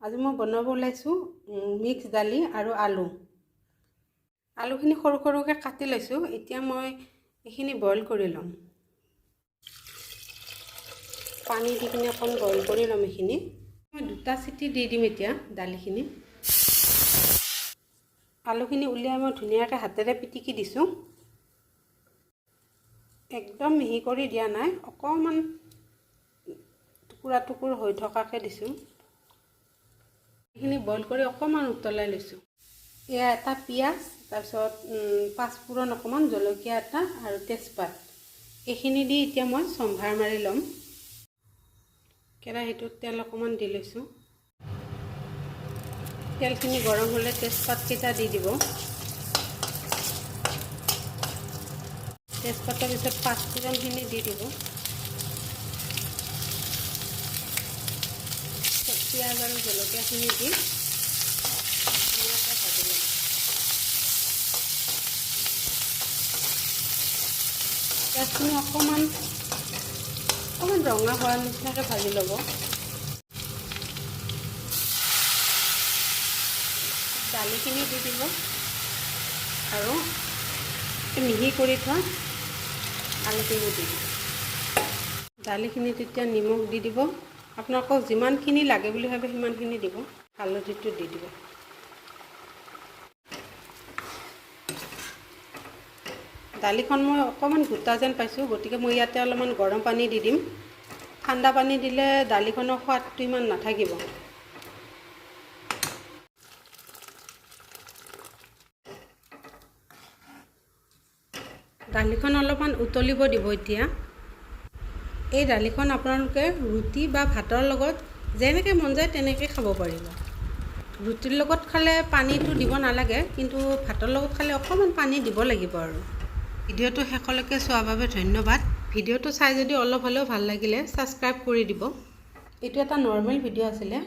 আজি মই বনাব ওলাইছোঁ মিক্স দালি আৰু আলু। আলুখিনি সৰু সৰুকৈ কাটি লৈছোঁ। এতিয়া মই এইখিনি বইল কৰি ল'ম। পানী দি কিনে অকণ বইল কৰি ল'ম এইখিনি। মই দুটা চিটি দি দিম এতিয়া দালিখিনি। আলুখিনি উলিয়াই মই ধুনীয়াকৈ হাতেৰে পিটিকি দিছোঁ। একদম মিহি কৰি দিয়া নাই, অকণমান টুকুৰা টুকুৰ হৈ থকাকৈ দিছোঁ। এইখিনি বইল কৰি অকণমান উতলাই লৈছোঁ। এয়া এটা পিঁয়াজ, তাৰপিছত পাঁচফোৰণ অকণমান, জলকীয়া এটা আৰু তেজপাত, এইখিনি দি এতিয়া মই চম্ভাৰ মাৰি ল'ম। কেৰাহীটোত তেল অকণমান দি লৈছোঁ। তেলখিনি গৰম হ'লে তেজপাতকেইটা দি দিব। তেজপাতৰ পিছত পাঁচফোৰণখিনি দি দিব। পিঁয়াজ আৰু জলকীয়াখিনি দি ধুনীয়াকৈ ভাজি ল'ম। পিঁয়াজখিনি অকণমান অকণমান ৰঙা হোৱাৰ নিচিনাকৈ ভাজি ল'ব। দালিখিনি দি দিব আৰু মিহি কৰি থোৱা আলুখিনি দি দিব। দালিখিনিত তেতিয়া নিমখ দি দিব। আপোনালোকক যিমানখিনি লাগে বুলি ভাবে সিমানখিনি দিব। হালধিটো দি দিব। দালিখন মই অকণমান গোটা যেন পাইছোঁ, গতিকে মই ইয়াতে অলপমান গৰম পানী দি দিম। ঠাণ্ডা পানী দিলে দালিখনৰ সোৱাদটো ইমান নাথাকিব। দালিখন অলপমান উতলিব দিব এতিয়া। এই দালিখন আপোনালোকে ৰুটি বা ভাতৰ লগত যেনেকৈ মন যায় তেনেকৈ খাব পাৰিব। ৰুটিৰ লগত খালে পানীটো দিব নালাগে, কিন্তু ভাতৰ লগত খালে অকণমান পানী দিব লাগিব। আৰু ভিডিঅ'টো শেষলৈকে চোৱাৰ বাবে ধন্যবাদ। ভিডিঅ'টো চাই যদি অলপ হ'লেও ভাল লাগিলে ছাবস্ক্ৰাইব কৰি দিব। এইটো এটা নৰ্মেল ভিডিঅ' আছিলে।